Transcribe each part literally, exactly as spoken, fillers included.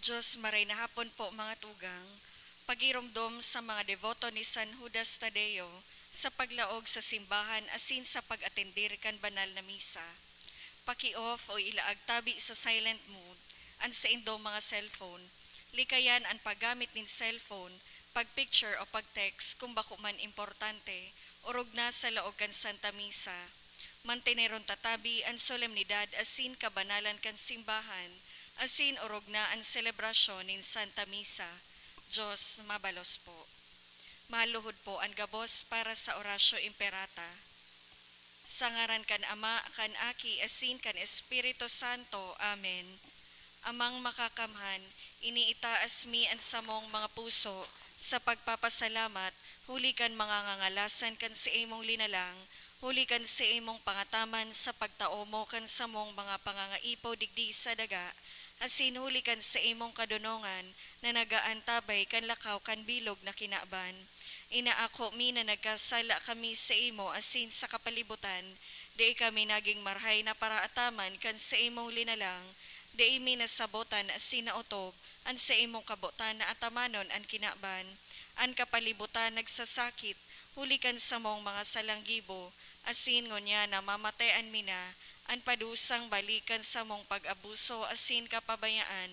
Diyos, maray na hapon po, mga tugang. Pagiromdom sa mga deboto ni San Judas Tadeo sa paglaog sa simbahan asin sa pag-atendir kan banal na misa. Paki-off o ilaag tabi sa silent mode an saindong mga cellphone. Likayan an paggamit nin cellphone, pag-picture o pag-text kung bako man importante, orog na sa laog kan Santa Misa. Manteneron ta tabi an solemnidad asin kabanalan kan simbahan, asin orog na an selebrasyon nin Santa Misa. Diyos mabalos po. Maluhod po an gabos para sa Oratio Imperata. Sa ngaran kan Ama, kan Aki, asin kan Espiritu Santo. Amen. Amang Makakamhan, iniitaas mi an samong mga puso sa pagpapasalamat huli kan mga ngangalasan kan saimong linalang, huli kan saimong pangataman sa pagtao mo kan samong mga pangangaipo digdi sa daga, asin huli kan saimong kadonongan na nagaantabay kan lakaw kan bilog na kinaban. Inaako mi na nagkasala kami saimo asin sa kapalibutan, dai kami nagin marahay na paraataman kan saimong linalang, dai mi nasabotan asin naotob an saimong kabotan na atamanon an kinaban. An kapalibutan nagsasakit huli kan samong mga salang gibo, asin ngunyan namamatean mi na an padusang balik kan samong pag-abuso asin kapabayaan.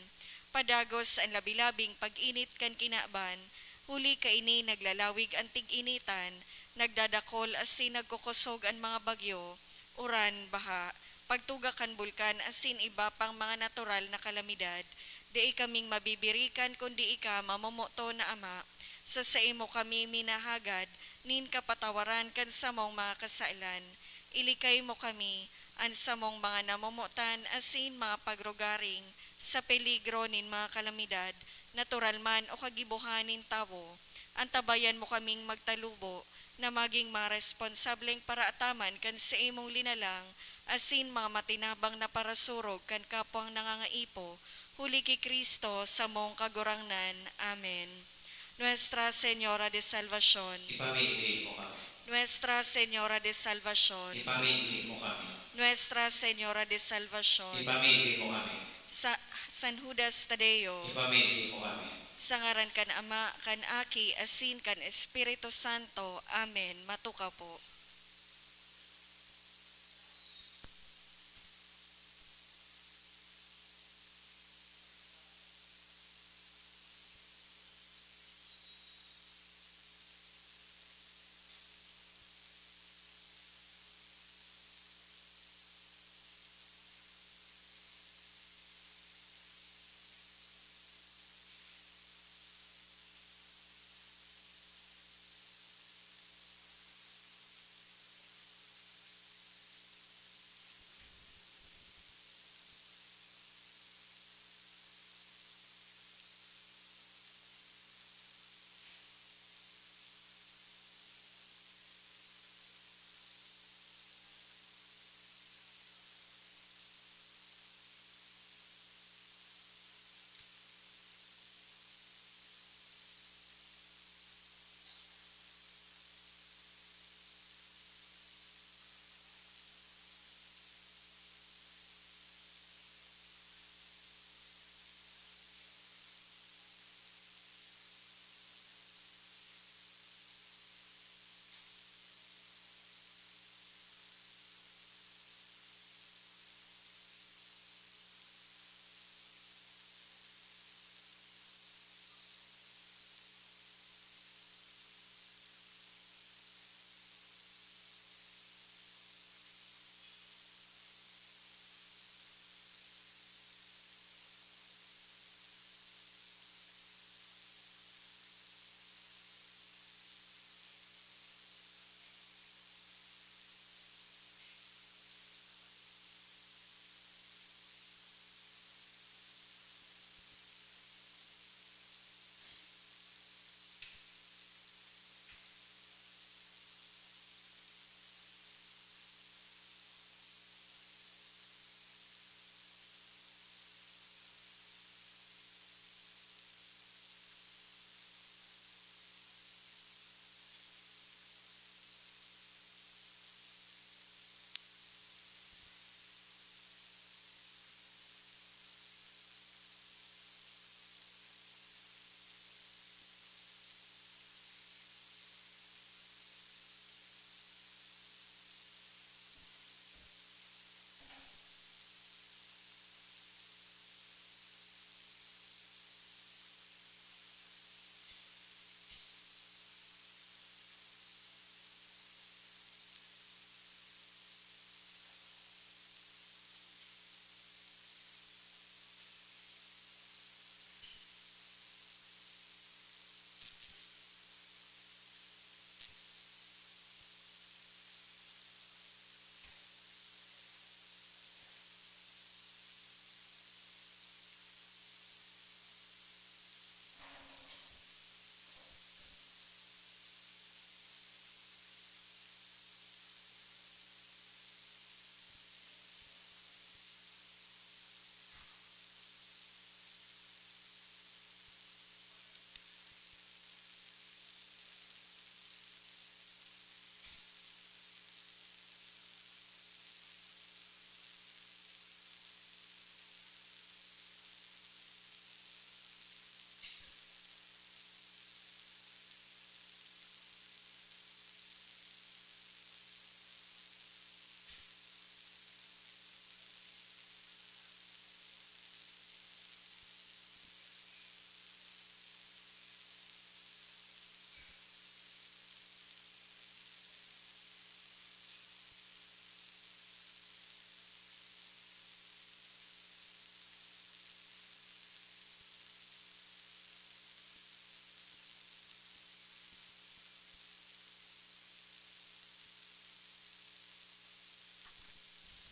Padagos an labi-labing pag-init kan kinaban, huli kaini naglalawig an tig-initan, nagdadakol asin nagkukosog an mga bagyo, uran, baha, pagtuga kan bulkan asin iba pang mga natural na kalamidad. Dai kaming mabibirikan kun dai ka mamomoton na Ama. Sa saimo kami minahagad nin kapatawaran kan samong mga kasalan. Ilikay mo kami, an samong mga namomotan asin mga pagrugaring, sa peligro nin mga kalamidad, natural man o kagibohan nin tawo. Antabayan mo kaming magtalubo na magin mga responsableng paraataman kan saimong linalang, asin mga matinabang na parasurog kan kapwang nangangaipo, huli ki Cristo, samong Kagurangnan. Amen. Nuestra Señora de Salvacion. Ipamibi mo kami. Nuestra Señora de Salvacion. Ipamibi mo kami. Nuestra Señora de Salvacion. Ipamibi mo kami. Sa San Judas Tadeo. Ipamibi mo kami. Sa ngaran kan Ama, kan Aki, asin kan Espiritu Santo. Amen. Matukaw po.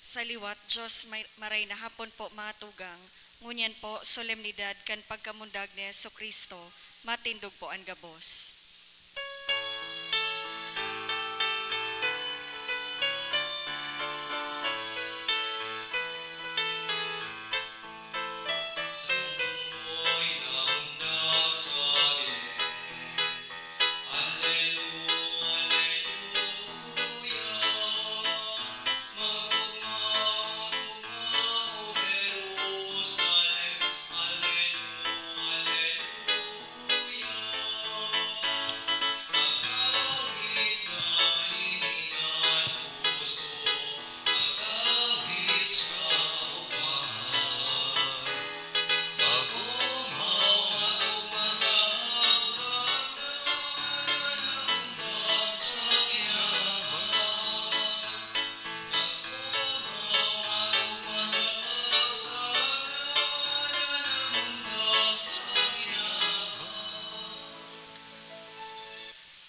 Sa liwat, Diyos, may, maray na hapon po, mga tugang. Ngunyan po, solemnidad kan pagkamundag ni Jesu-Cristo, matindog po an gabos.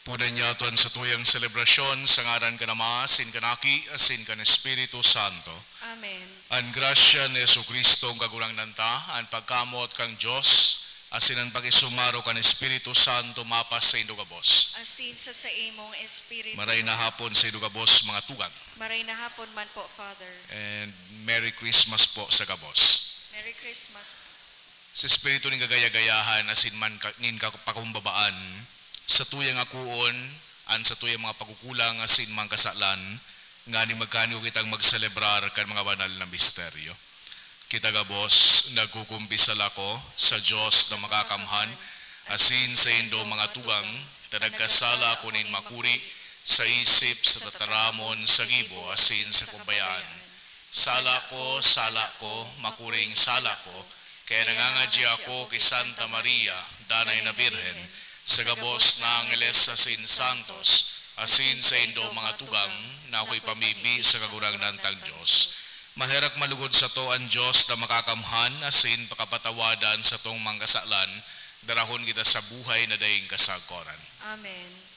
Puna niya ito an satuyang selebrasyon sa ngaran kan Ama, asin kan Aki, asin kan Espiritu Santo. Amen. An grasya ni Jesu-Cristo, an Kagurangnan ta, an pagkamoot kan Dios, asin an pakisumaro kan Espiritu Santo mapasaindo gabos. Asin sa saimong espiritu. Maray na hapon saindo gabos, mga tugang. Maray na hapon man po, Father. And Merry Christmas po sa gabos. Merry Christmas. Sa espiritu nin kagaya-gayahan asin man ka, nin ka, pakumbabaan, satuyang akoon an satuyang mga pagkukulang asin mga kasalan, nganing magkanuya kitang magselebrar kan mga banal na misteryo. Kita gabos, nagkukumpisal ako sa Dios na makakamhan, asin saindo, mga tugang, ta nagkasala ako nin makuri sa isip, sa tataramon, sa gibo, asin sa kumbayaan. Sala ko, sala ko, makuring sala ko, kaya nangangadya ako ki Santa Maria, Danay na Birhen, sa gabos na angeles asin santos, asin saindo, mga tugang, na ako'y pamibi sa Kagurangnan tang Dios. Maherak malugod sato an Dios na makakamhan asin pakapatawadan satong mga kasalan, darahon kita sa buhay na daing kasagkoran. Amen.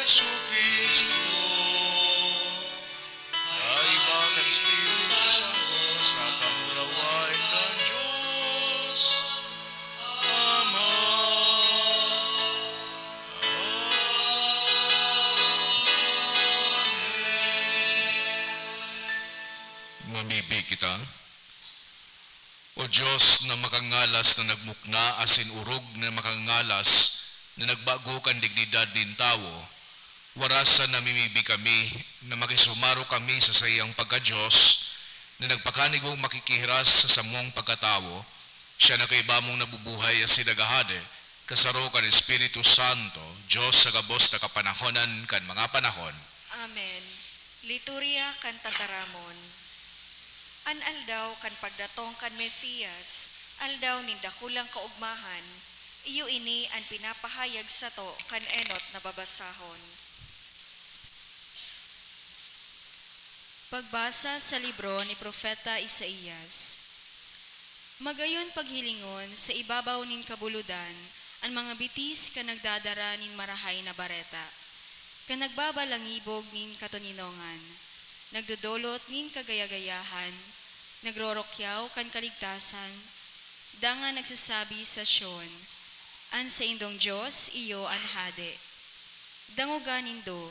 Jesu-Cristo, kaiba kan Espiritu Santo, sa kamurawayan kan Dios Ama. Amen. Mamibi kita. O Dios na makangalas na nagmukna asin orog na makangalas na nagbago kan dignidad nin tawo, warasan namimibi kami na makisumaro kami sa saiyang pagka-Dios na nagpakanigong makikihiras sa samong pagkatawo, siya na kaiba mong nabubuhay asin naghahade, kasaro kan Espiritu Santo, Dios sa gabos na kapanahonan kan mga panahon. Amen. Liturya kan Tataramon. An aldaw kan pagdatong kan Mesias, aldaw nin dakulang kaogmahan, iyo ini an pinapahayag sato kan enot na babasahon. Pagbasa sa libro ni Propeta Isaias. Magayon paghilingon sa ibabaw nin kabulodan an mga bitis kan nagdadara nin Marahay na Bareta, kan nagbabalangibog nin katoninongan, nagdodolot nin kagayagayahan, nagrorokyaw kan kaligtasan, dangan nagsasabi sa Sion, "An saindong Dios iyo an hade." Dangoga nindo,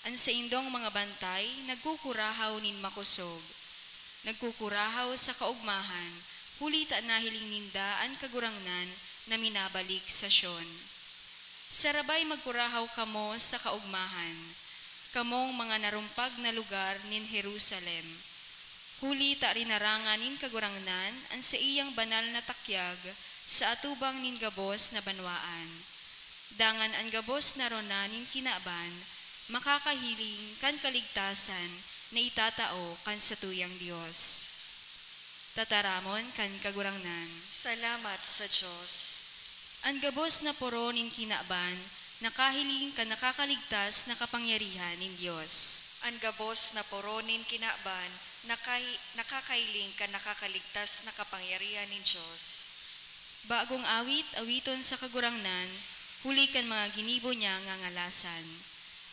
an saindong mga bantay nagkukurahaw nin makosog, nagkukurahaw sa kaogmahan, huli ta nahiling ninda an Kagurangnan na minabalik sa Sion. Sarabay magkurahaw kamo sa kaogmahan, kamong mga narumpag na lugar nin Jerusalem, huli ta rinarangan nin Kagurangnan an saiyang banal na takyag sa atubang nin gabos na banwaan. Dangan an gabos na rona nin kinaban makakahiling kan kaligtasan na itatao kan satuyang Dios. Tataramon kan Kagurangnan. Salamat sa Dios. An gabos na poro nin kinaban nakahiling kan nakakaligtas na kapangyarihan nin Dios. An gabos na poro nin kinaban nakahi-, nakakahiling kan nakakaligtas na kapangyarihan nin Dios. Bagong awit, awiton sa Kagurangnan, huli kan mga ginibo niya ngangalasan.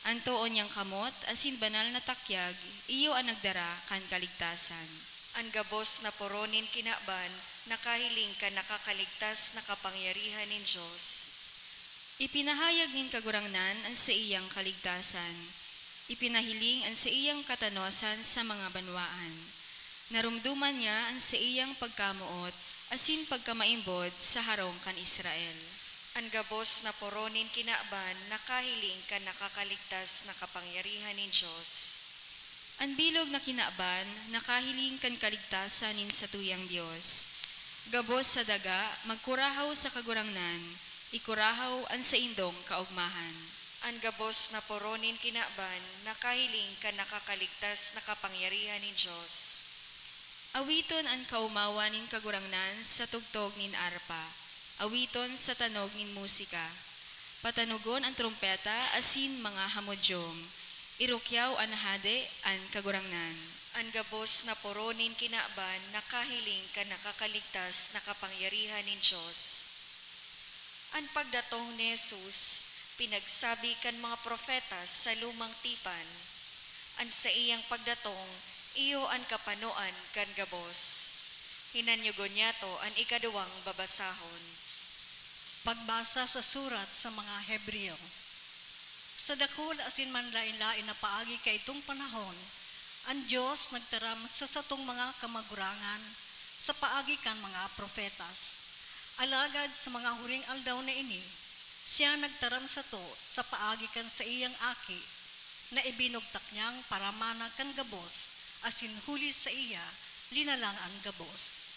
An too niyang kamot asin banal na takyag, iyo an nagdara kan kaligtasan. An gabos na poro nin kinaban nakahiling kan nakakaligtas na kapangyarihan nin Dios. Ipinahayag nin Kagurangnan an saiyang kaligtasan. Ipinahiling an saiyang katanosan sa mga banwaan. Naromdoman niya an saiyang pagkamoot asin pagkamaimbod sa harong kan Israel. An gabos na poro nin kinaban nakahiling kan nakakaligtas na kapangyarihan nin Dios. An bilog na kinaban nakahiling kan kaligtasan nin satuyang Dios. Gabos sa daga, magkurahaw sa Kagurangnan, ikurahaw an saindong kaogmahan. An gabos na poro nin kinaban nakahiling kan nakakaligtas na kapangyarihan nin Dios. Awiton an kaomawan nin Kagurangnan sa tugtog nin arpa, awiton sa tanog nin musika. Patanogon an trompeta asin mga hamodyom. Irukyaw an Hade, an Kagurangnan. An gabos na poro nin kinaban nakahiling kan nakakaligtas na kapangyarihan nin Dios. An pagdatong ni Jesus, pinagsabi kan mga propeta sa Lumang Tipan. An saiyang pagdatong, iyo an kapanoan kan gabos. Hinanyogon niyato an ikaduwang babasahon. Pagbasa sa surat sa mga Hebreo. Sa dakul asin manlaen-laen na paagi kaidtong panahon, an Dios nagtaram sa satong mga kamagurangan sa paagi kan mga propetas. Alagad sa mga huring aldaw na ini, siya nagtaram sato sa paagi kan saiyang Aki, na ibinugtak niyang paramana kan gabos, asin huli saiya, linalang an gabos.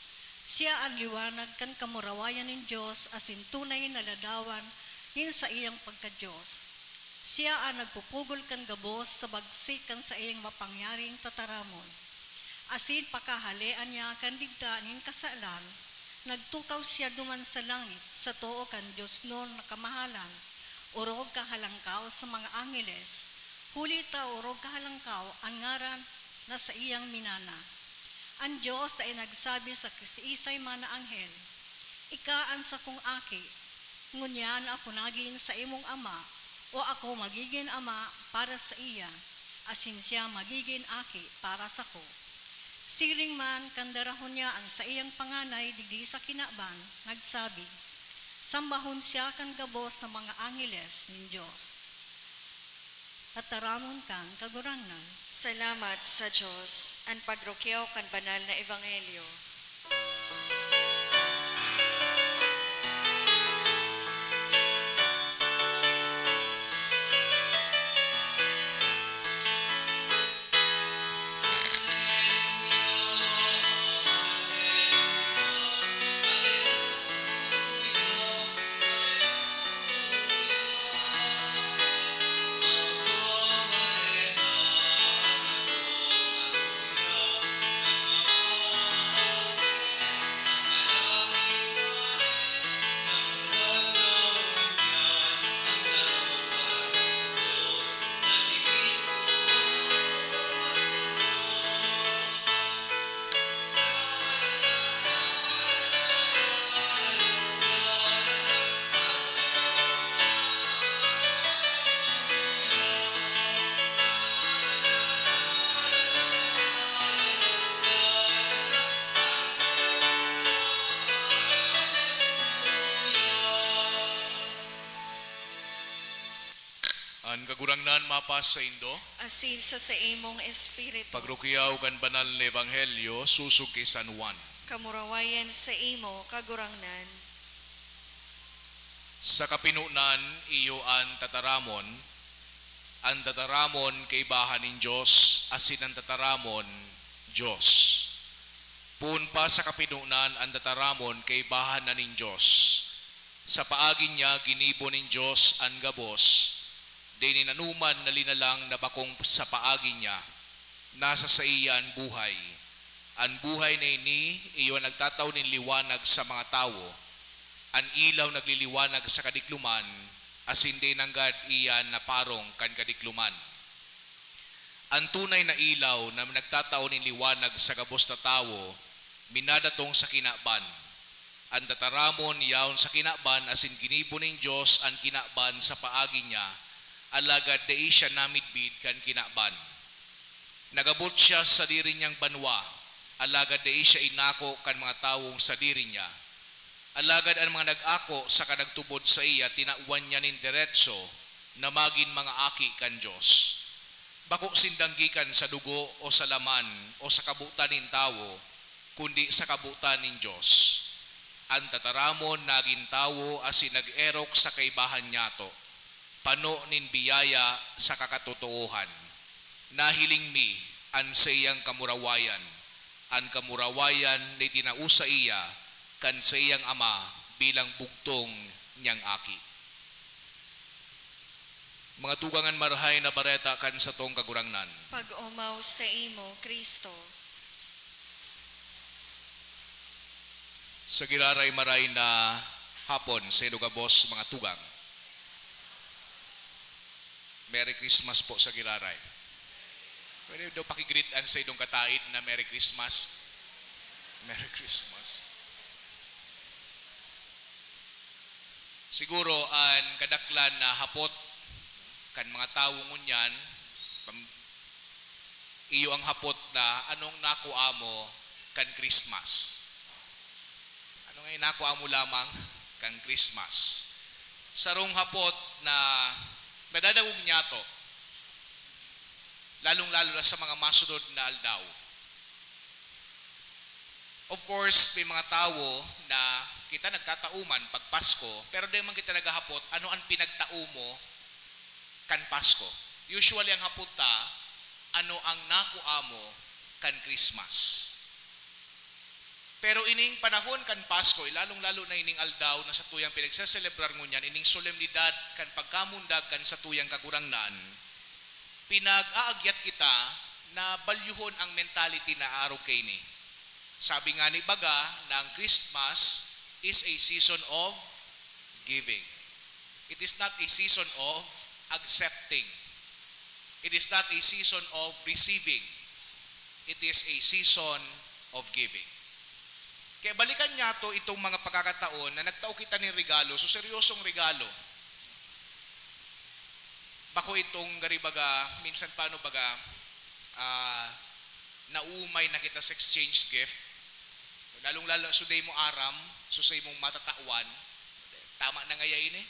Siya an liwanag kan kamurawayan nin Dios asin tunay na ladawan nin saiyang pagka-Dios. Siya an nagpupugol kan gabos sa bagsik kan saiyang mapangyaring tataramon, asin pakahalean niya kan digta nin kasalan. Nagtukaw siya duman sa langit sa too kan diosnon na kamahalan, orog kahalangkaw sa mga angheles, huli ta orog kahalangkaw an ngaran na saiyang minana. An Dios dai nagsabi sa kisiisay man na anghel, "Ika an sakong Aki, ngunyan ako nagin saimong Ama." O ako magigin ama para saiya, asin siya magigin aki para sako. Siring man kan darahon niya an saiyang panganay digdi sa kinaban, nagsabi, "Sambahon siya kan gabos na mga angheles nin Dios." Tataramon kan Kagurangnan. Salamat sa Dios. An pagrukyaw kan banal na ebanghelyo. An Kagurangnan mapasaindo. Asin sa saimong espiritu. Pagrukyaw kan banal na ebanghelyo sosog ki San Juan. Kamurawayan saimo, Kagurangnan. Sa kapinonan, iyo an tataramon. An tataramon kaibahan nin Dios, asin an tataramon, Dios. Poon pa sa kapinonan, an tataramon kaibahan na nin Dios. Sa paagi niya ginibo nin Dios an gabos. Dai nin anoman na linalang na bakong sa paagi niya. Nasa saiya an buhay. An buhay na ini iyo an nagtatao nin liwanag sa mga tawo. An ilaw nagliliwanag sa kadikloman, asin dai nanggad iyan naparong kan kadikloman. An tunay na ilaw na nagtatao nin liwanag sa gabos na tawo minadatong sa kinaban. An tataramon yaon sa kinaban asin ginibo nin Dios an kinaban sa paagi niya, alagad dai siya namidbid kan kinaban. Nag-abot siya sa sadiri niyang banwa, alagad dai siya inako kan mga tawong sadiri niya. Alagad an mga nag-ako saka nagtubod saiya, tinawan niya nin deretso na magin mga aki kan Dios. Bako sindang gikan sa dugo o sa laman o sa kabotan nin tawo, kundi sa kabotan nin Dios. An tataramon nagin tawo asin nag-erok sa kaibahan niyato, pano nin biyaya saka katotoohan. Nahiling mi an saiyang kamurawayan, an kamurawayan na itinao saiya kan saiyang Ama bilang bugtong niyang Aki. Mga tugang, an Marahay na Bareta kan satong Kagurangnan. Pag-omaw saimo, Cristo. Sa giraray, maray na hapon saindo gabos, mga tugang. Merry Christmas po sa giraray. Pwede daw paki-greet an saindong kataid na Merry Christmas? Merry Christmas. Siguro an kadaklan na hapot kan mga tawo ngunyan, pam-, iyo ang hapot na, "Anong nakua mo kan Christmas?" Ano nga inako amo lamang kan Christmas? Sarong hapot na nadadangog niyato, lalong-lalo na sa mga masunod na aldaw. Of course, may mga tawo na kita nagtatao man pag Pasko, pero di man kita naghahapot, "Ano an pinagtao mo kan Pasko?" Usually, ang hapot ta, "Ano ang nakua mo kan Christmas?" Pero ining panahon kan Pasko, lalong-lalo na ining aldaw na satuyang pinagseselebrar ngunyan, ining solemnidad kan pagkamundag kan satuyang Kagurangnan, pinag-aagyat kita na balyuhon ang mentality na arog kaini. Sabi nga ni baga na ang Christmas is a season of giving. It is not a season of accepting. It is not a season of receiving. It is a season of giving. Kaya balikan niyato itong mga pagkakataon na nagtao kita nin regalo, so seryosong regalo. Bako itong gari baga, minsan paano baga, ah, naumay na kita sa exchange gift. Lalong-lalo sa dai mo aram, so sa imong matatawan, tama na ngaya ini?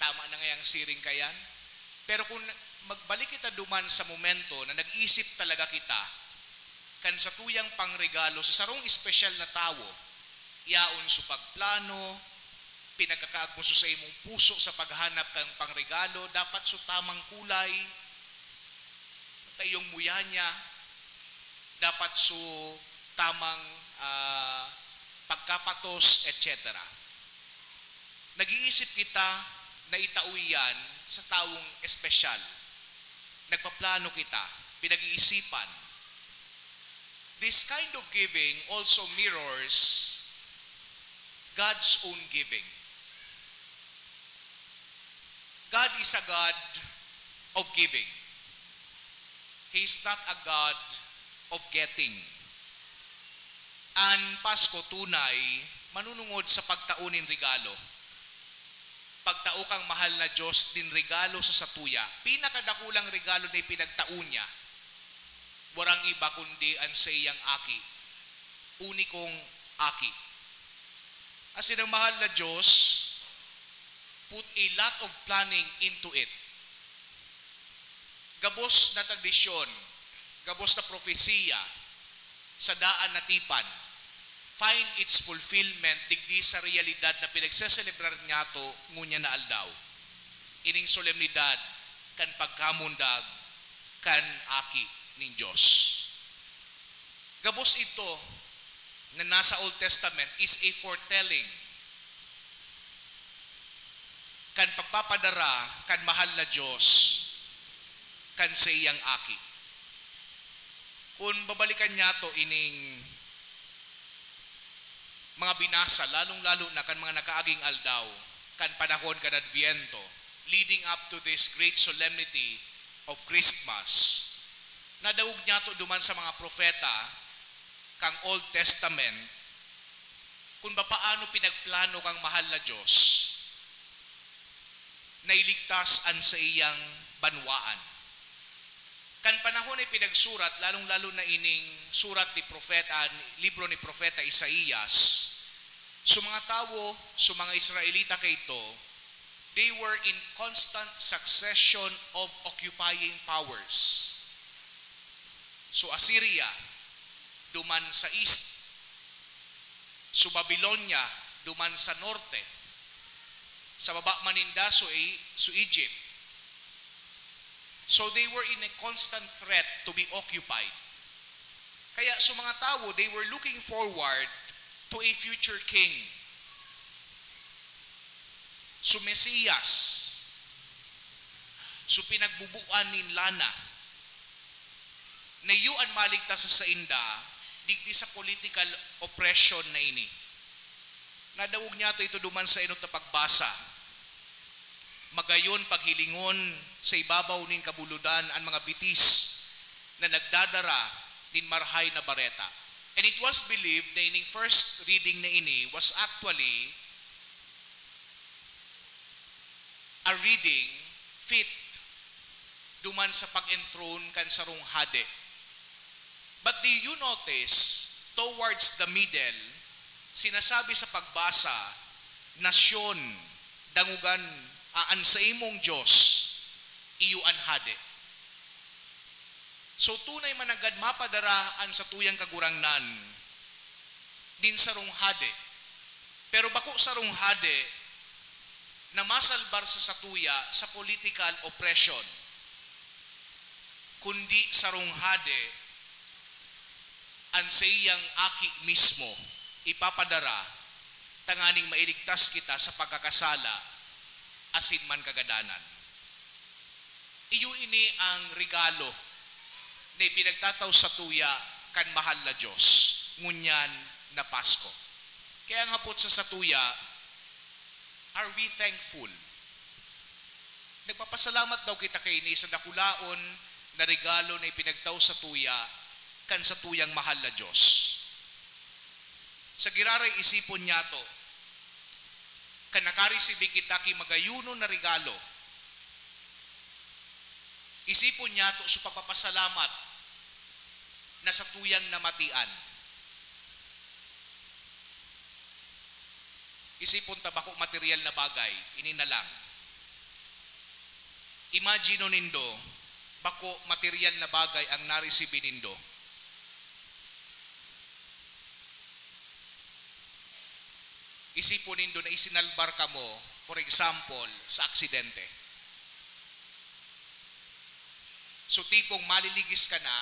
Tama na ngayang siring kayan? Pero kung magbalik kita duman sa momento na nag-isip talaga kita, kan satuyang pangregalo sa sarong espesyal na tawo, yaon so pagplano, pinagkakaagmo so sa imong puso sa paghanap kan pangregalo, dapat so tamang kulay, ta iyong muyanya, dapat so tamang, ah, pagkapatos, et cetera. Nag-iisip kita na itao iyan sa tawong espesyal. Nagpaplano kita, pinag-iisipan. This kind of giving also mirrors God's own giving. God is a God of giving. He is not a God of getting. An Pasko tunay manunungod sa pagtao nin regalo. Pagtao kang mahal na Diyos nin regalo sa satuya. Pinakadakulang regalo na ipinagtao niya, warang iba kundi an saiyang Aki, unikong Aki. Asin ang mahal na Diyos put a lot of planning into it. Gabos na tradisyon, gabos na propesiya, sa daan na tipan, find its fulfillment digdi sa realidad na pinagseselebrar niyato ngunyan na aldaw, ining solemnidad kan pagkamundag kan Aki nin Diyos. Gabos idto na nasa Old Testament is a foretelling kan pagpapadara kan mahal na Diyos kan saiyang Aki. Kun babalikan niyato ining mga binasa, lalong-lalo na kan mga nakaaging aldaw, kan panahon kan Adviento, leading up to this great solemnity of Christmas, nadangog niyato duman sa mga propeta kan Old Testament kun papaano pinagplano kan mahal na Diyos na iligtas an saiyang banwaan. Kan panahon na ipinagsurat, lalong-lalo na ining surat ni propeta, libro ni propeta Isaias, so mga tawo, so mga Israelita kaidto, they were in constant succession of occupying powers. So Assyria, duman sa east. So Babylonia, duman sa norte. Sa baba man ninda, so, E-, so Egypt. So they were in a constant threat to be occupied. Kaya so mga tawo, they were looking forward to a future king. So Mesiyas, so pinagbubuan nin lana, na iyo an maligtas sa sainda digdi sa political oppression na ini. Nadangog niyato ito duman sa enot na pagbasa. Magayon paghilingon sa ibabaw nin kabulodan an mga bitis na nagdadara nin marahay na bareta. And it was believed na ining first reading na ini was actually a reading fit duman sa pag-enthrone kan sarong hade. But do you notice, towards the middle, sinasabi sa pagbasa, "Nasyon, dangogan, ah, an saimong Diyos, iyo an hade." So, tunay man nanggad mapadara an satuyang Kagurangnan nin sarong hade. Pero bako sarong hade na masalbar sa satuya sa political oppression, kundi sarong hade an saiyang Aki mismo ipapadara tanganing mailigtas kita sa pagkakasala asin man kagadanan. Iyo ini ang regalo na ipinagtatao satuya kan mahal na Diyos ngunyan na Pasko. Kaya ang hapot sa satuya, are we thankful? Nagpapasalamat daw kita kaini sa dakulaon na regalo na ipinagtao satuya kan satuyang mahal na Diyos. Sa giraray isipon niyato, kan nakaresibi kita ki magayonon na regalo, Isipon niyato so pagpapasalamat na satuyang namatian. Isipon ta, bako material na bagay, ini na lang. Imagine nindo, bako material na bagay ang naresibi nindo. Isipon nindo na isinalbar kamo, for example, sa aksidente. So, tipong maliligis ka na,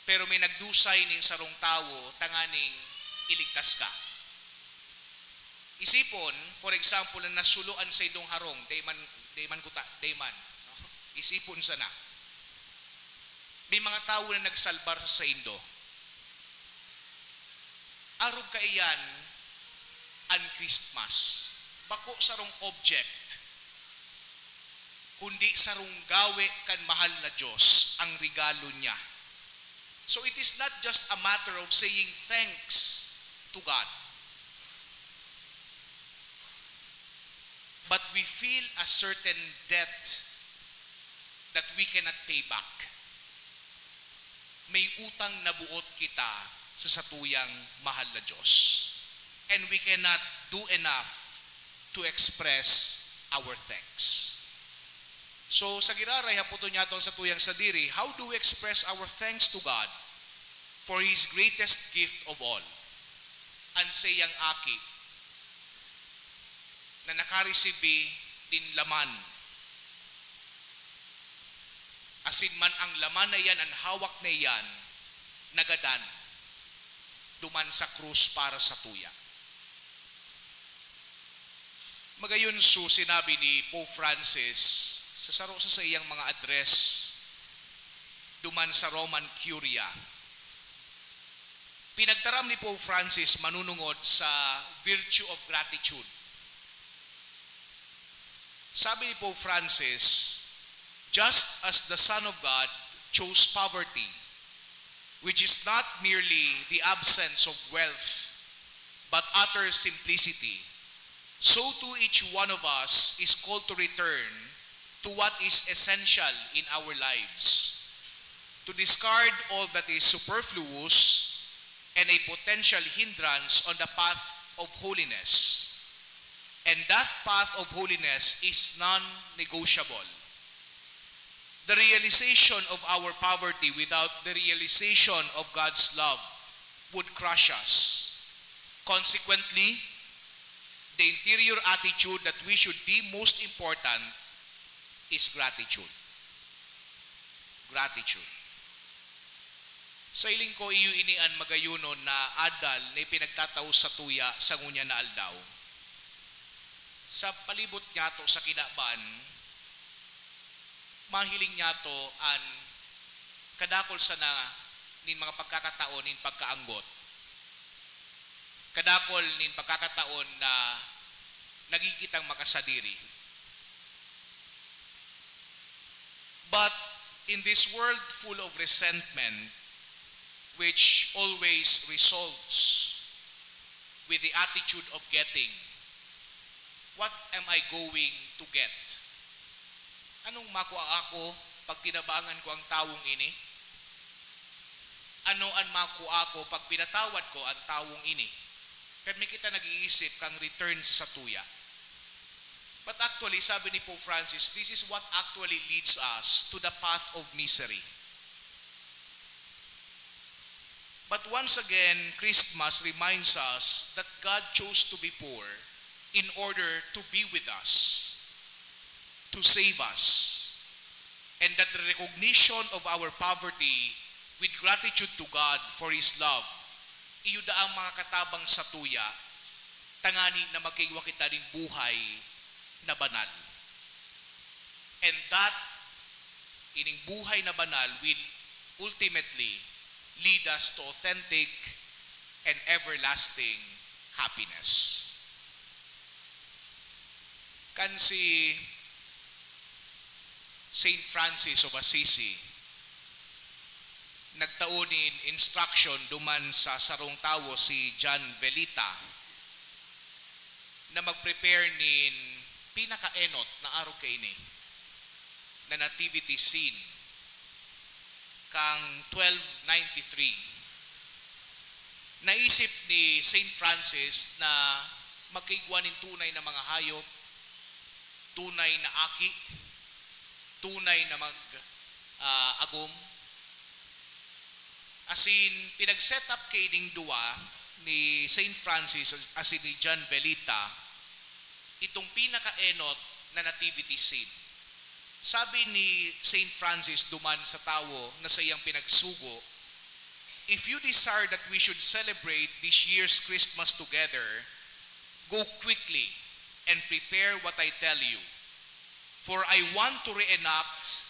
pero may nagdusay nin sarong tawo tanganing iligtas ka. Isipon, for example, na nasulo an saindong harong, dai man, dai man kuta, dai man. No? Isipon sana. May mga tawo na nagsalbar sa saindo. Arog kaiyan an Christmas. Bako sarong object, kundi sarong gawe kan mahal na Dios ang regalo niya. So it is not just a matter of saying thanks to God, but we feel a certain debt that we cannot pay back. May utang na buot kita sa satuyang mahal na Diyos. And we cannot do enough to express our thanks. So, sa giraray, hapoton niyato an satuyang sadiri, how do we express our thanks to God for His greatest gift of all, an saiyang Aki na nakaresibi nin laman, asin man ang laman na iyan, an hawak na iyan, nagadan duman sa krus para satuya. Magayon su sinabi ni Pope Francis sa saro sa saiyang mga address duman sa Roman Curia. Pinagtaram ni Pope Francis manunungod sa virtue of gratitude. Sabi ni Pope Francis, "Just as the Son of God chose poverty, which is not merely the absence of wealth, but utter simplicity, so too each one of us is called to return to what is essential in our lives, to discard all that is superfluous and a potential hindrance on the path of holiness. And that path of holiness is non-negotiable. The realization of our poverty without the realization of God's love would crush us. Consequently, the interior attitude that we should deem most important is gratitude." Gratitude. Sa hiling ko, iyo ini an magayonon na adal na ipinagtatao satuya sa ngunyan na aldaw. Sa palibot niyato sa kinaban, mahiling niyato an kadakul sana nin mga pagkakataon nin pagkaanggot. Kadakul nin pagkakataon na nagigitang makasadiri. But in this world full of resentment, which always results with the attitude of getting, "What am I going to get? Anong makua ako pag tinabangan ko ang tawong ini? Ano an makua ko pag pinatawad ko an tawong ini?" Permi kita nag-iisip kan return sa satuya. But actually, sabi ni Pope Francis, this is what actually leads us to the path of misery. But once again, Christmas reminds us that God chose to be poor in order to be with us, to save us, and that the recognition of our poverty with gratitude to God for His love, iyo daang makakatabang satuya, tangani na magkaigwa kita nin buhay na banal. And that, ining buhay na banal will ultimately lead us to authentic and everlasting happiness. Kan si Saint Francis of Assisi nagtao nin instruction duman sa sarong tawo, si John Velita, na mag-prepare nin pinakaenot na arog kaini, na nativity scene kan twelve ninety-three, naisip ni Saint Francis na magkaigwa nin tunay na mga hayop, tunay na aki, tunay na mag, ah, agom. Asin pinag-set up kaining duwa ni Saint Francis asin ni John Velita itong pinakaenot na nativity scene. Sabi ni Saint Francis duman sa tawo na saiyang pinagsugo, "If you desire that we should celebrate this year's Christmas together, go quickly and prepare what I tell you. For I want to reenact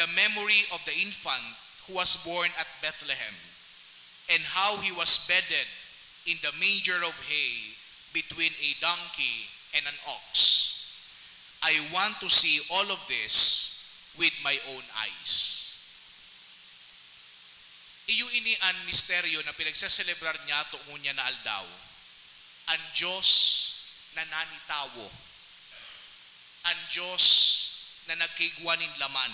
the memory of the infant who was born at Bethlehem, and how he was bedded in the manger of hay between a donkey and an ox. I want to see all of this with my own eyes." Iyo ini an misteryo na pinagseselebrar niyato ngunyan na aldaw. An Diyos na nanitawo. An Diyos na nagkaigwa nin laman,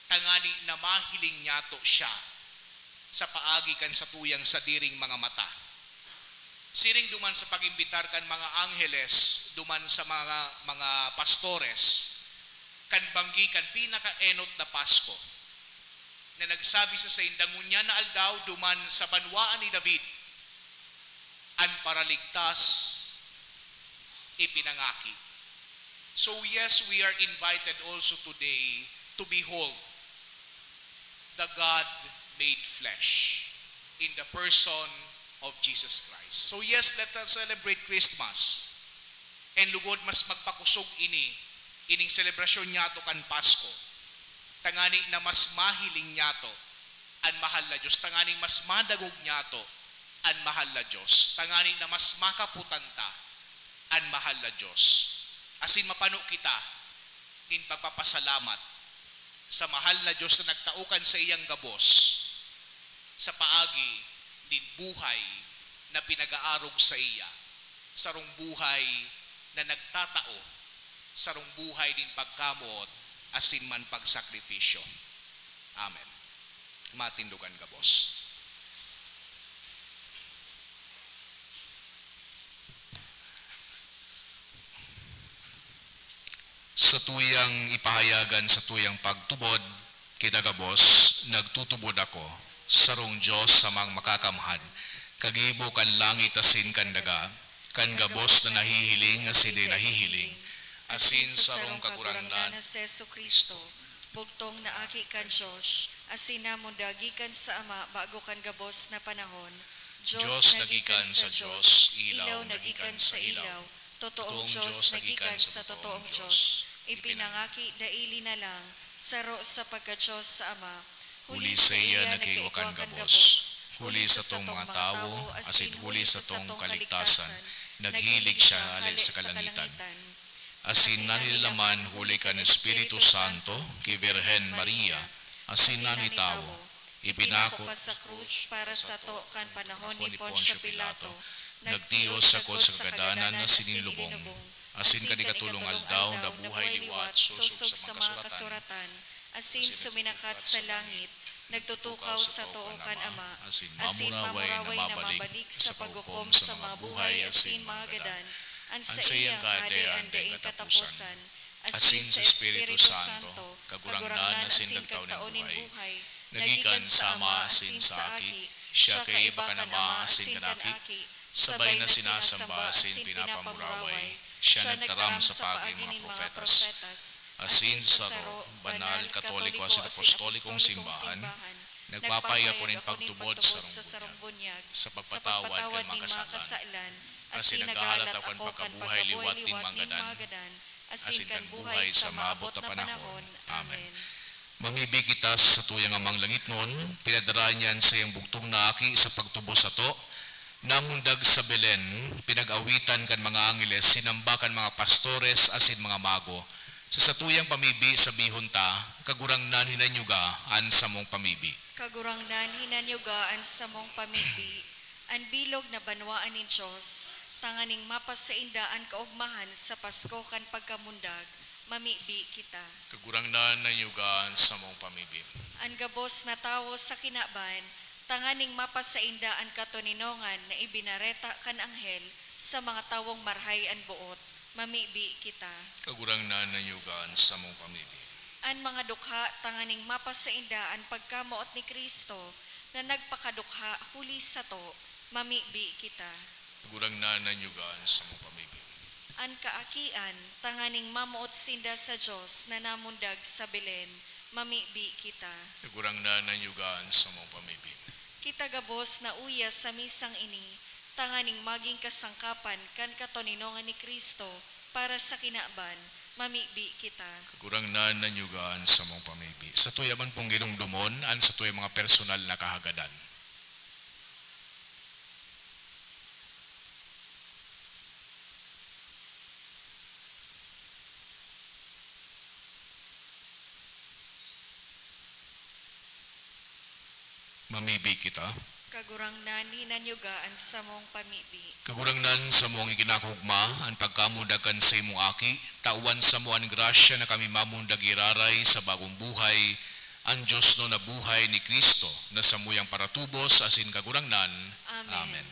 tangani na mahiling niyato siya sa paagi kan satuyang sadiring mga mata. Siring duman sa pag-imbitar kan mga angheles duman sa mga, mga pastores, kan banggi kan pinakaenot na Pasko, na nagsabi sa sainda, "Ngunyan na aldaw duman sa banwaan ni David an Paraligtas ipinangaki." So yes, we are invited also today to behold the God made flesh in the person of Jesus Christ. So yes, let us celebrate Christmas. And lugod mas magpakusog ini, ining selebrasyon niyato kan Pasko, tangani na mas mahiling niyato an mahal na Diyos, tangani mas madangog niyato an mahal na Diyos, tangani na mas makaputan ta an mahal na Diyos. Asin mapano kita nin pagpapasalamat sa mahal na Diyos na nagtao kan saiyang gabos sa paagi nin buhay na pinag-aarog saiya, sarong buhay na nagtatao, sarong buhay nin pagkamoot asin man pagsakripisyo. Amen. Matindogan gabos. Satuyang ipahayagan, satuyang pagtubod, kita gabos, nagtutubod ako, sarong Dios Amang Makakamhan, kagibo kan langit asin kan daga, kan gabos na nahihiling asin di nahihiling, asin sarong Kagurangnan na si Jesu-Cristo, bugtong na Aki kan Dios, asin namundag gikan sa Ama bago kan gabos na panahon. Dios na gikan sa Dios, ilaw na gikan sa ilaw, totoong Dios na gikan sa totoong Dios, ipinangaki daili na lang, saro sa pagka-Dios sa Ama. Huli saiya nagkaigwa kan gabos, huli satong mga tawo, asin huli satong kaligtasan, naghilig siya hale sa kalangitan. Asin nanilalaman huli kan Espiritu Santo, ki Birhen Maria, asin nanitawo, ipinako pa sa krus para sato kan panahon ni Poncio Pilato, nagtios sagkod sa kagadanan asin inilubong, asin kan ikatolong aldaw nabuhay liwat sosog sa mga kasuratan, asin suminakat sa langit, nagtutukaw sa too kan Ama, asin mamuraway na mabalik sa paghukom sa mga buhay asin mga gadan. An saiyang kahadean daing kataposan, asin sa Espiritu Santo, Kagurangnan asin Kagtao nin buhay, na gikan sa Ama asin sa Aki, siya kaiba kan Ama asin kan Aki, sabay na sinasamba asin pinapamuraway. Siya nagtaram sa paagi nin mga propetas. Asin sa saro, banal, katoliko asin apostolikong simbahan, nagpapahiya ako nin pagtubod sa sarong bunyag, sa pagpatawad kan mga kasalan, asin naghahalat ako kan pagkabuhay liwat nin mga gadan, asin kan buhay sa maabot na panahon. Amen. Mamibi kita sa satuyang Amang langitnon, pinadara niya an saiyang bugtong na Aki sa pagtubos sato. Namundag sa Belen, pinag-awitan kan mga angeles, sinamba kan mga pastores asin mga mago. Sa satuyang pamibi, sabihon ta, "Kagurangnan, hinanyuga an samong pamibi." Kagurangnan, hinanyuga an samong pamibi, an bilog na banwaan nin Dios, tanganing mapasainda an kaogmahan sa Pasko kan pagkamundag, mamibi kita. Kagurangnan, nanyuga an samong pamibi. An gabos na tawo sa kinaban, tanganing mapasainda an katoninongan na ibinareta kan anghel sa mga tawong marhay an boot, mamibi kita. Kagurangnan, nanyuga an samong pamibi. An mga dukha, tanganing mapasainda an pagkamoot ni Cristo na nagpakadukha huli sato, mamibi kita. Kagurangnan, nanyuga an samong pamibi. An kaakian, tanganing mamoot sinda sa Dios na namundag sa Belen, mamibi kita. Kagurangnan, nanyuga an samong pamibi. Kita gabos na uya sa misang ini, tanganing magin kasangkapan kan katoninongan ni Cristo para sa kinaban, mamibi kita. Kagurangnan, nanyuga an samong pamibi. Satuya man pong ginumdomon an satuyang mga personal na kahagadan. Mamibi kita. Kagurangnan, hinanyuga an samong pamibi. Kagurangnan, samong ikinakugma an pagkamundag kan saimong Aki, tawan samo an grasya na kami mamundag iraray sa bagong buhay, an diosnon na buhay ni Cristo, na samuyang paratubos asin kagurangnan. Amen. Amen.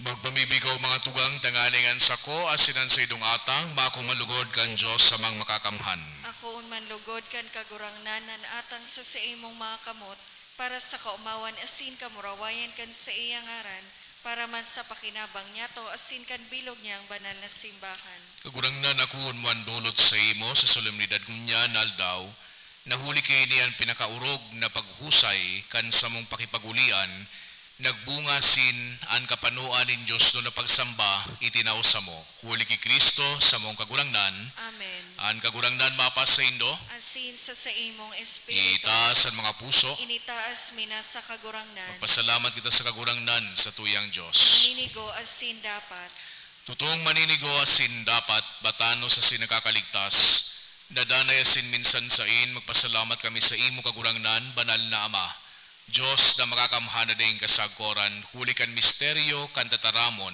Magpamibi kamo, mga tugang, tanganing an sako asin an saindong atang makong manlugod kan Dios Amang Makakamhan. Akoon man lugod kan Kagurangnan an atang sa saimong mga kamot, para sa kaomawan asin kamurawayan kan saiyang ngaran, para man sa pakinabang niyato asin kan bilog niyang banal na simbahan. Kagurangnan, akoon mo an dolot saimo sa solemnidad ngunyan na aldaw, na huli ki ini an pinakaorog na paghusay kan samong pakipag-olian, nagbunga sin an kapanoan nin diosnon na pagsamba itinao samo, huli ki Cristo, samong Kagurangnan. Amen. An Kagurangnan mapasaindo. Asin sa saimong espiritu. Itaas an mga puso. Initaas mi na sa Kagurangnan. Magpasalamat kita sa Kagurangnan, satuyang Dios. Maninigo asin dapat. Totoong maninigo asin dapat, batanos asin nakakaligtas, na danay asin minsan sain, magpasalamat kami sa imo, Kagurangnan, banal na Ama, Dios na makakamhan na daing kasagkoran, huli kan misteryo kan tataramon,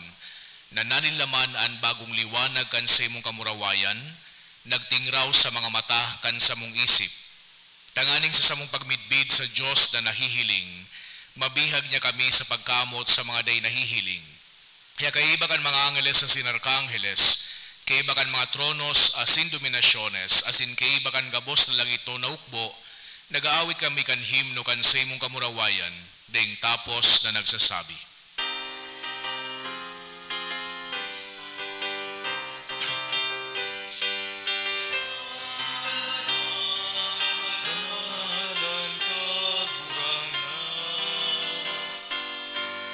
na nanilaman an bagong liwanag kan saimong kamurawayan, nagtingraw sa mga mata kan samong isip, tanganing sa samong pagmidbid sa Dios na nahihiling, mabihag niya kami sa pagkamot sa mga dai nahihiling. Kaya kaiba kan mga angeles asin arkangheles, kaiba kan mga tronos asin dominasyones, asin kaiba kan gabos na langitnon na hukbo, nag-aawit kami kan himno kan saimong kamurawayan, daing tapos na nagsasabi.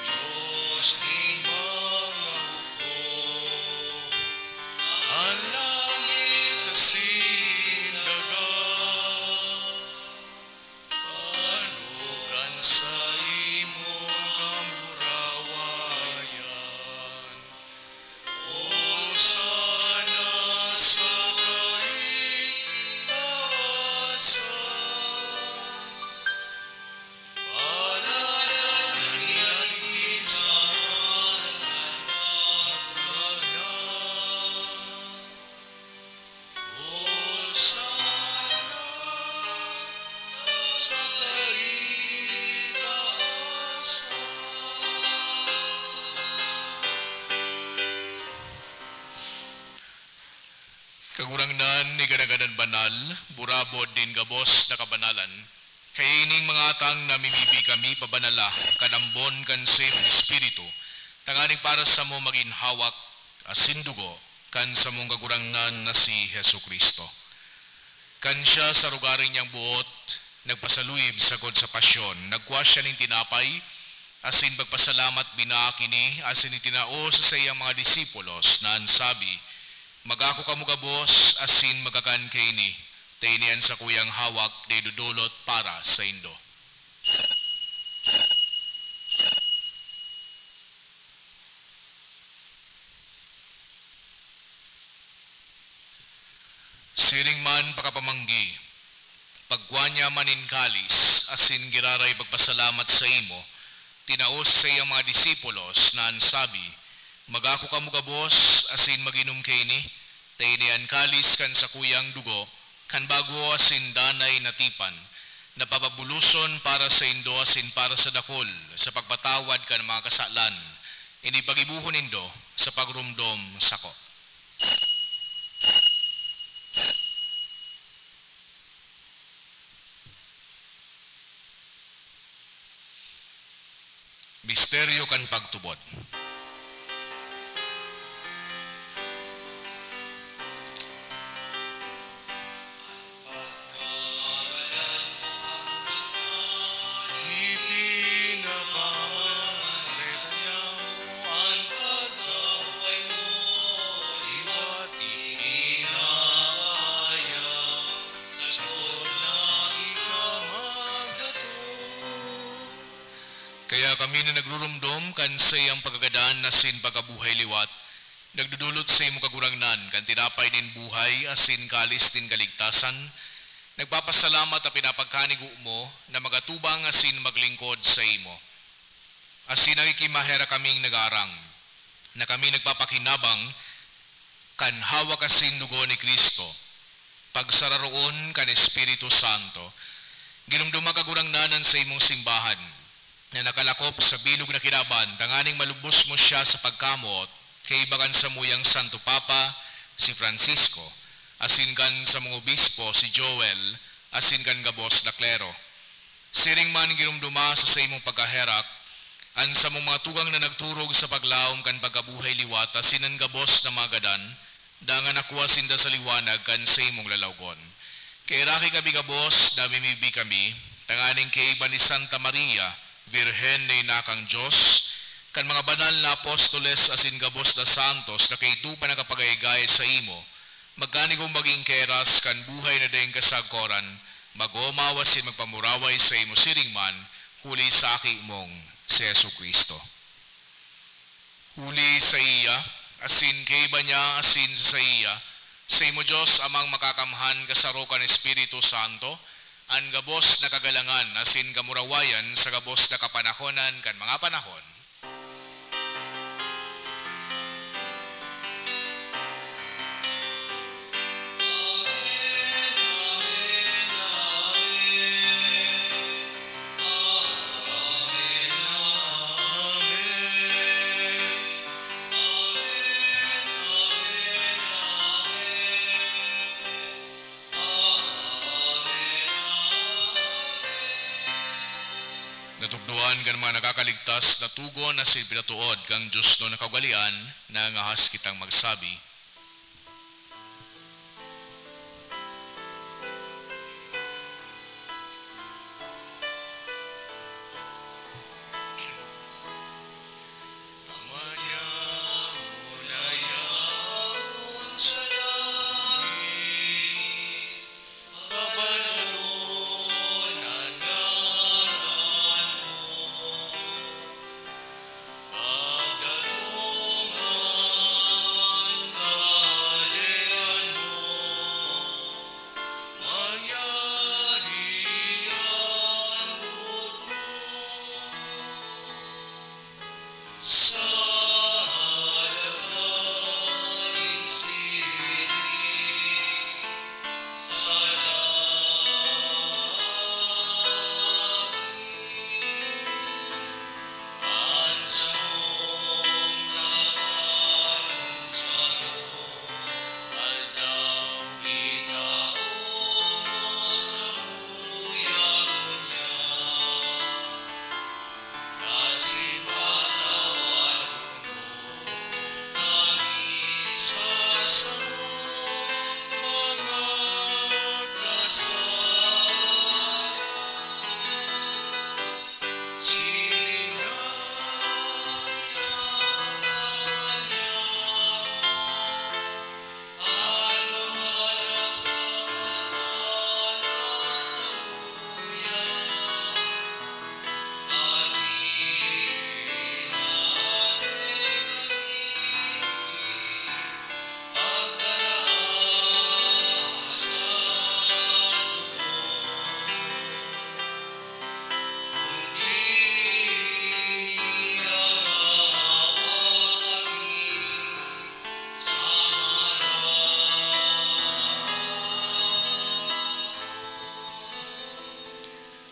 Diyos nin mga hukbo, an langit asin daga, panukan sa imong kamurawayan. Hosana sa kaitaasan. Kagurangnan, Burabod nin gabos na kabanalan, kaya ining mga atang namimibi kami pabanala kan ambon kan saimong Espiritu, tanganing para samo magin hawak asin dugo kan samong Kagurangnan na si Jesu-Cristo. Kan siya sa arogaring niyang boot nagpasaluib sagkod sa pasyon, nagkua siya nin tinapay, asin pagpasalamat, binaak ini, asin itinao sa saiyang mga disipulos, na an sabi, "Magako kamo gabos asin magkakan kaini, ta ini an sakuyang hawak na idodolot para saindo." Siring man pakapamanggi, pagkua niya man nin kalis, asin giraray pagpasalamat sa imo, tinao sa saiyang mga disipulos, na an sabi, "Magako kamo gabos asin mag-inom kaini, ta ini an kalis kan sakuyang dugo, kan bago asin danay na tipan, na papabuloson para saindo asin para sa dakul sa pagpatawad kan mga kasalan. Ini paggibohon nindo sa pagromdom sako." Misteryo kan pagtubod. Ipinapamararetan niya mo an pagkabuhay mo, liwat ipinapahayag, sagkod na ika magdatong. Kaya kami na nagruromdom kan saiyang pagkagadan asin pagkabuhay liwat, nagdodolot sa imo, Kagurangnan, kan tinapay nin buhay asin kalis nin kaligtasan, nagpapasalamat ta pinapagkanigo mo na magatubang asin maglingkod sa imo. Asin nakikimaherak kaming nagaarang na kami nagpapakinabang kan hawak asin dugo ni Cristo, pagsararoon kan Espiritu Santo. Giromdoma, Kagurangnan, an saimong simbahan na nakalakop sa bilog na kinaban, tanganing malubos mo siya sa pagkamoot, kaiba kan samuyang Santo Papa, si Francisco, asin kan samong obispo, si Joel, asin kan gabos na klero. Siring man giromdoma sa saimong pagkaherak an samong mga tugang na nagturog sa paglaom kan pagkabuhay liwat asin an gabos na mga gadan, dangan nakua sinda sa liwanag kan saimong lalawgon. Kaheraki kami gabos, namimibi kami, tanganing kaiba ni Santa Maria, Birhen na ina kan Dios, kan mga banal na apostoles asin gabos na santos na kaidto pa nakapagayagay saimo, magkanigong magin keras kan buhay na daing kasagkoran, mag-omaw asin magpamuraway saimo siring man, huli sa Aki mong si Jesu-Cristo. Huli saiya, asin kaiba niya, asin sa saiya, saimo Dios Amang Makakamhan, kasaro kan Espiritu Santo, an gabos na kagalangan asin kamurawayan sa gabos na kapanahonan kan mga panahon. Natukdoan kan mga nakakaligtas na tugon asin pinatuod kan Dios na kaugalean, nangangahas kitang magsabi.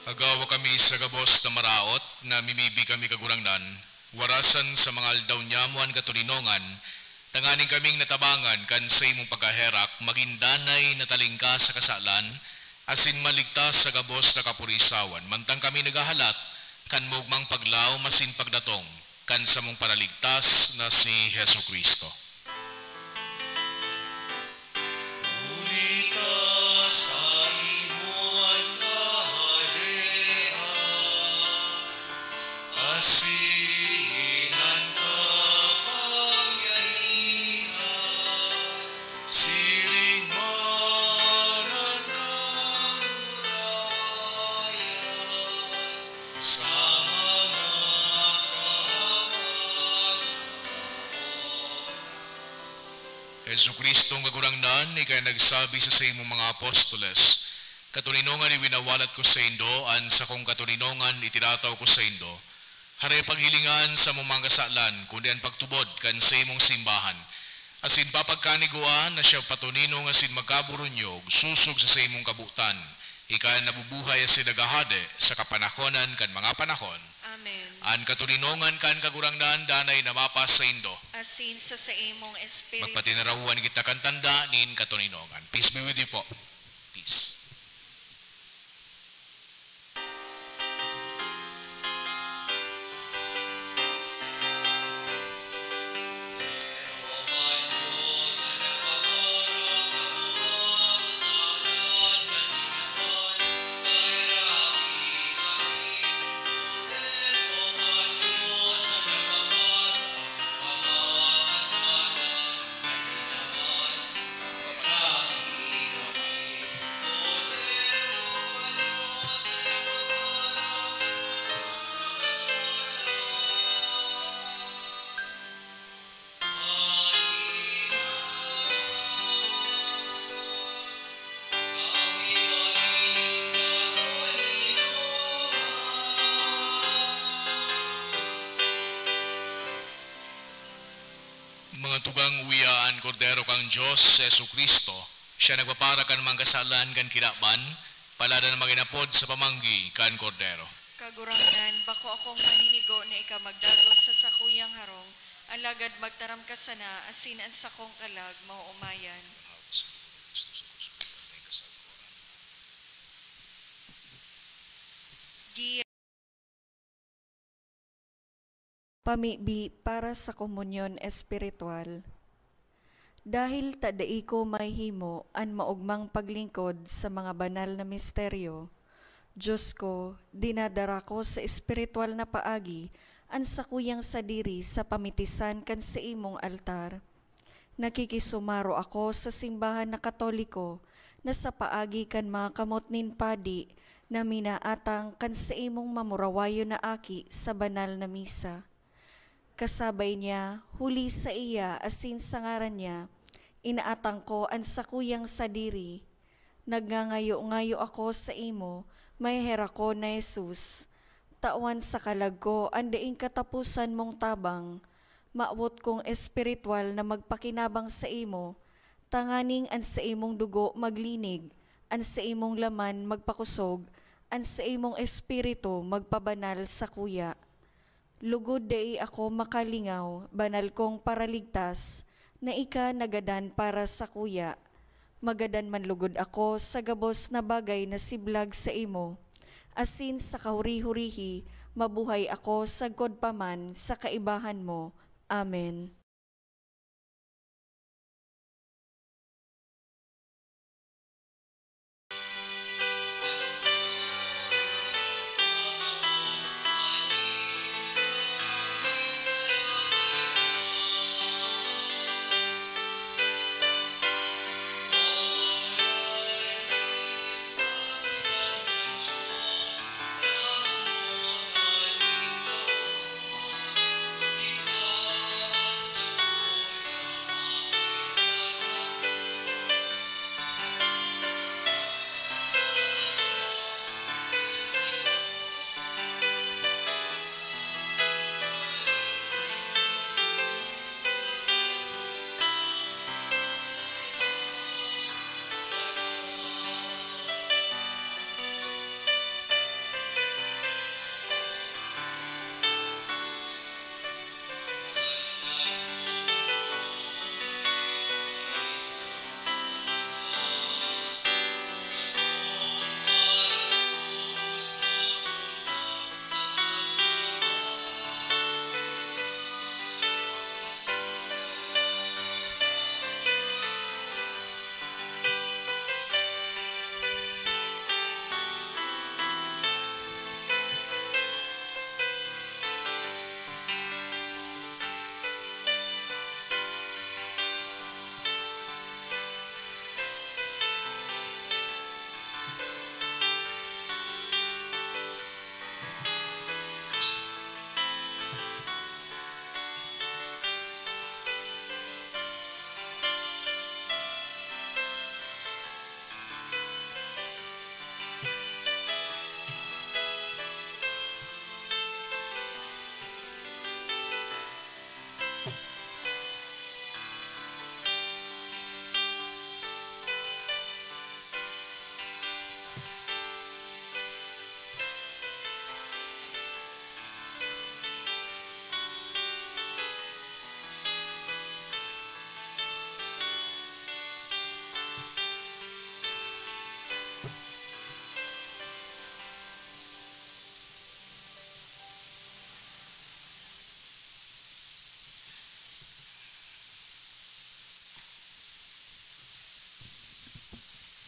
Agawa kami sa gabos na maraot, namimibi kami, Kagurangnan, warasan sa mga aldaw nyamo an katoninongan, tanganing kaming natabangan kan saimong pagkaherak, magin danay na talingkas sa kasalan, asin maligtas sa gabos na kapurisawan, mantang kami naghahalat kan maogmang paglaom asin pagdatong kan samong Paraligtas na si Jesu-Cristo. Huli ta saimo an kahadean, asin an kapangyarihan, siring man an kamurawayan, sa mga kahadean. Jesu-Cristo, ang Kagurangnan, ika an nagsabi sa saimong mga apostoles, "Katoninongan iwinawalat ko saindo, an sakong katoninongan itinataw ko saindo." Hare paghilingan sa mga kasalan, kundi an pagtubod kan saimong simbahan. Asin papagkanigua na siya patoninong asin magkaburunyog, sosog sa saimong kabotan. Ika an nabubuhay asin naghahade sa kapanahonan kan mga panahon. Amen. An katoninongan kan Kagurangnan danay na mapasaindo. Asin sa saimong espiritu. Magpatinarawan kita kan tanda nin katoninongan. Peace be with you po. Peace. Mga tugang, uya an Kordero kan Dios, si Jesu-Cristo. Siya nagpapara kan mga kasalan kan kinaban, paladan na magin apod sa pamanggi kan Kordero. Kagurangnan, bako akong maninigo na ika magdagos sa sakuyang harong, alagad magtaram ka sana, asin an sakong kalag maoomayan. Gi- Pamibi para sa komunyon espiritual. Dahil ta dai ko mahihimo an maogmang paglingkod sa mga banal na misteryo, Dios ko, dinadara ko sa espiritual na paagi an sakuyang sadiri sa pamitisan kan saimong altar. Nakikisumaro ako sa simbahan na Katoliko na sa paagi kan mga kamot nin padi na minaatang kan saimong mamurawayon na aki sa banal na misa. Kasabay niya, huli saiya asin sa ngaran niya, inaatang ko an sakuyang sadiri. Nagngangayo-ngayo ako saimo, maheherak ko na Jesus. Tawan sa kalag ko an daing kataposan mong tabang. Mawot kong espiritual na magpakinabang saimo, tanganing an saimong dugo maglinig, an saimong laman magpakosog, an saimong espiritu magpabanal sakuya. Lugod dai ako makalingaw, banal kong Paraligtas, na ika nagadan para sakuya. Magadan man lugod ako sa gabos na bagay na siblag saimo, asin sa kahuri-hurihi mabuhay ako sagkod pa man sa kaibahan mo. Amen.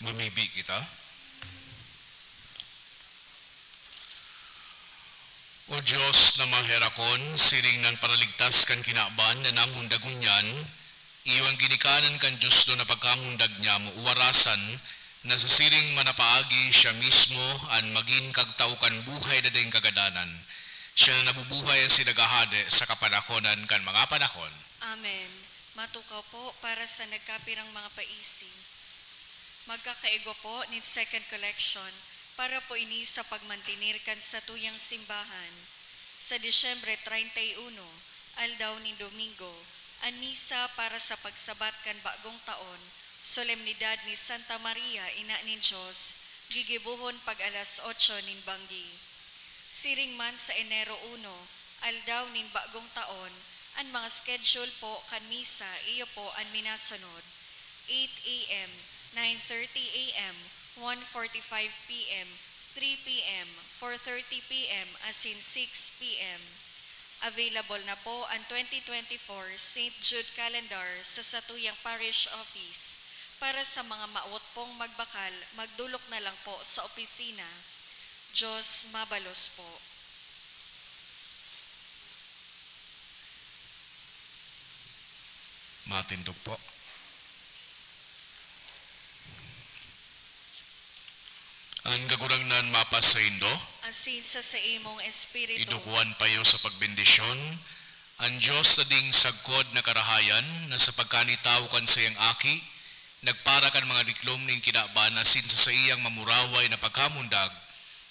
Gumibi kita. O Dios na maherakon, siring nan paraligtas kan kinaban na namundag ngunyan, iyo an ginikanan kan Dios na pagkamundag niya mo uwarasan, na sa siring man na paagi siya mismo an magin kagtao kan buhay na daing kagadanan. Siya na nabubuhay asin naghahade sa kapanahonan kan mga panahon. Amen. Matukaw po para sa nagkapirang mga paisi. Magkakaigwa po nin second collection para po ini sa pagmantener kan satuyang simbahan. Sa Disyembre treinta y uno, aldaw nin Domingo, an misa para sa pagsabat kan bagong taon, solemnidad ni Santa Maria, Ina nin Dios, gigibohon pag alas otso nin banggi. Siring man sa Enero uno, aldaw nin bagong taon, an mga schedule po kan misa iyo po an minasunod: eight a m, nine thirty a m, one forty-five p m, three p m, four thirty p m, asin six p m. Available na po an twenty twenty-four Saint Jude Calendar sa satuyang parish office. Para sa mga mawot pong magbakal, magdolok na lang po sa opisina. Diyos mabalos po. Matindog po. An Kagurangnan mapasaindo. Asin sa saimong espiritu. Idukuan pa iyo sa pagbendisyon. An Dios na ding sagkod na karahayan, na sa pagkanitawo kan saiyang Aki, nagpara kan mga diklom nin kinaban asin sa saiyang mamuraway na pagkamundag,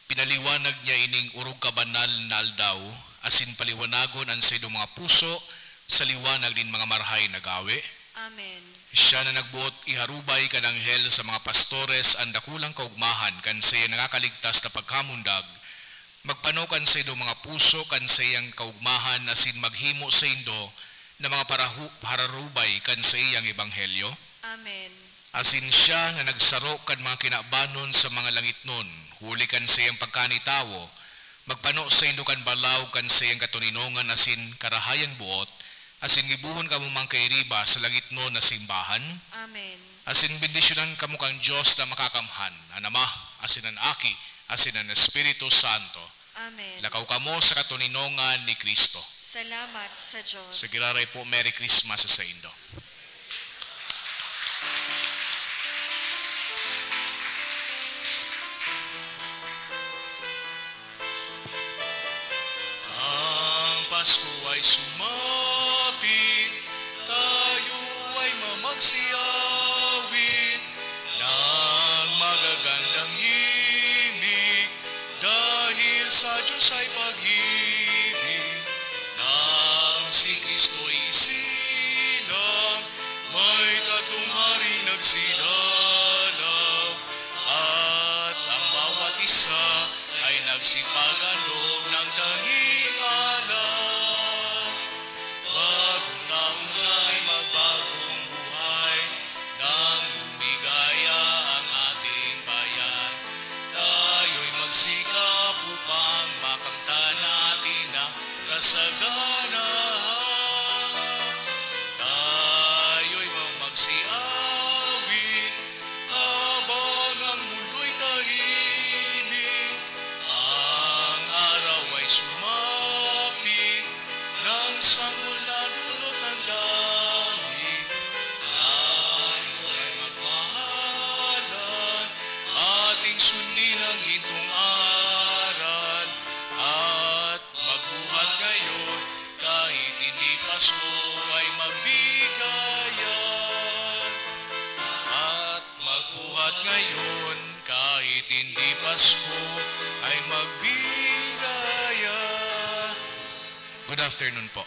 pinaliwanag niya ining orog kabanal na aldaw, asin paliwanagon an saindong mga puso sa liwanag nin mga marahay na gawe. Amen. Siya na nagboot iharubay kan anghel sa mga pastores an dakulang kaogmahan kan saiyang nakakaligtas na pagkamundag, magpano kan saindong mga puso kan saiyang kaogmahan asin maghimo saindo na mga parahu-, hararubay kan saiyang ebanghelyo. Amen. Asin siya na nagsaro kan mga kinabanon sa mga langitnon, huli kan saiyang pagkanitawo, magpano saindo kan balaog kan saiyang katoninongan asin karahayan boot, asin gibohon kamo man kairiba sa langitnon na simbahan. Amen. Asin bendisyonan kamo kan Dios na Makakamhan, an Ama, asin an Aki, asin an Espiritu Santo. Amen. Lakaw kamo sa katoninongan ni Cristo. Salamat sa Diyos. Sa giraray po, Merry Christmas sa saindo. Ang Pasko ay sumapit, tayo ay mamagsiawit ng magagandang himig, dahil sa Diyos ay pag-ibig, nang si Kristo'y isilang, may tatlong haring nagsilang, at ang bawat isa ay nagsipaghandog ng tanging alang. Bagong taon ay magbagong buhay, nang lumigaya ang ating bayan. Tayo'y magsikap upang makamtan natin ang kasaganahan. Tayo'y magsiawit habang ang mundo'y tahimik. Ang araw ay sumapit, nang sanggol na dulot ng langit. Tayo ay magmahalan, ating sundin ang gintong aral, at magbuhat ngayon, kahit hindi Pasko ay magbigayan. At magbuhat ngayon, kahit hindi Pasko ay magbigayan. Good afternoon po.